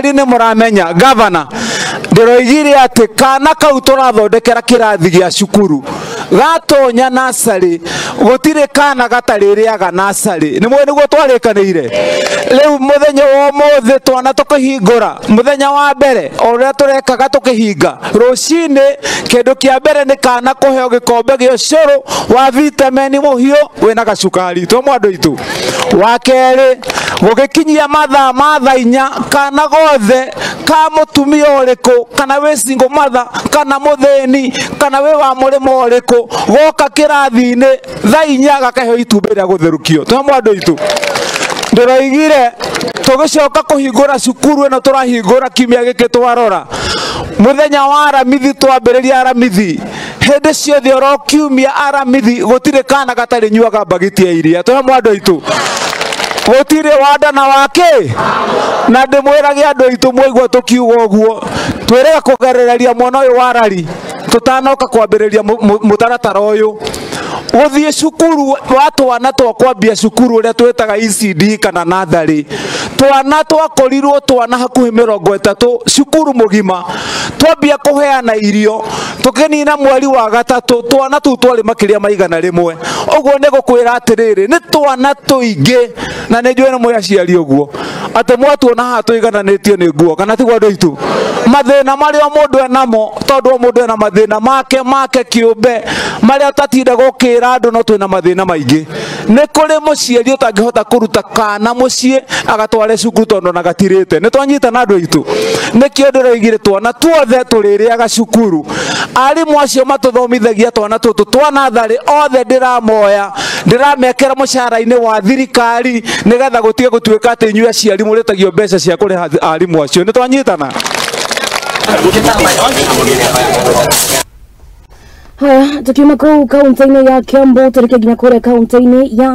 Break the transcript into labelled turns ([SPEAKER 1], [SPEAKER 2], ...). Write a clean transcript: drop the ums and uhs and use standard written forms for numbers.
[SPEAKER 1] Nĩ mũramenya gavana ndĩroigire atĩ kana kau tũrathondekera kĩrathi gĩa cukuru gatonya nasarĩ gũtirĩ kana gatarĩrĩaga nasarĩ nĩ mwĩ nĩguo twarĩkanĩire. Rĩu mũthenya wa ũmũthĩ twana tũkĩhingũra mũthenya wa mbere o ũrĩa tũrekaga tũkĩhinga rũcinĩ kĩndũ kĩa mbere nĩ kana kũheo gĩkombe gĩa ũcũrũ wa vitamini mũhiũ wĩna gacukari twĩ mwandũ aitũ. Wa kerĩ gũgĩkinyia mathaa ma thaa inya kana gothe ka mũtumia ũrĩkũ kana wĩ single mother kana mũthĩni kana wĩ wa mũrĩmo ũrĩkũ goka kĩrathi-inĩ thaa inya gakaheo itumbĩ rĩa gũtherũkio twĩ mwandũ aitũ. Ndĩroigire tũgĩcoka kũhingũra cukuru ĩno tũrahingũra kiumia gĩkĩ twarora mũthenya wa Aramithi twambĩrĩria Aramithi hĩndĩ ciothe oro kiumia Aramithi gũtirĩ kana gatarĩ nyuaga mbagiti ya iria twĩ mwandũ aitũ. Gũtirĩ wanda na wake na ndĩmwĩrage andũ aitũ mwaigua tũkiuga ũguo twĩrĩga kũgerereria mwana ũyũ wa rari tũtanoka kwambĩrĩria mũtaratara ũyũ gũthiĩ cukuru wa twana twa kwambia cukuru ũrĩa twĩtaga ECD kana natharĩ twana twakorirwo twana hakuhĩ 30 cukuru mũgima twambia kũheana irio tũkĩnina mweri wa gatatũ twana tũu twarĩ makĩria ma 100. Ũguo nĩ gũkwĩra atĩrĩrĩ nĩ twana tũingĩ na nĩ njũĩ nĩ mwĩ aciari ũguo atĩ mwatuona haha tũigananĩtio nĩ nguo kana tiguo andũ aitũ. Mathĩna marĩa mũndũ enamo tondũ o mũndũ ena mathĩna make kĩũmbe marĩa ũtatinda gũkĩra andũ no twĩna mathĩna maingĩ. Nĩ kũrĩ mũciari ũtangĩhota kũruta kana mũciĩ agatware cukuru tondũ ona gatirĩte. Nĩ twanyitana andũ aitũ. Nĩkĩo ndĩroigire twana tuothe tũrĩrĩaga cukuru. Arimũ acio matũthomithagia twana tũtũ twa natharĩ othe ndĩramoya ndĩramekĩra mũcara-inĩ wa thirikari nĩgetha gũtige gũtuĩka atĩ inyuĩ aciari mũrĩtagio mbeca cia kũrĩha arimũ acio. Nĩ twanyitana.
[SPEAKER 2] Haya, tukiuma kũu kaunti-inĩ ya Kiambu tũrĩke nginya kũrĩa kaunti-inĩ ya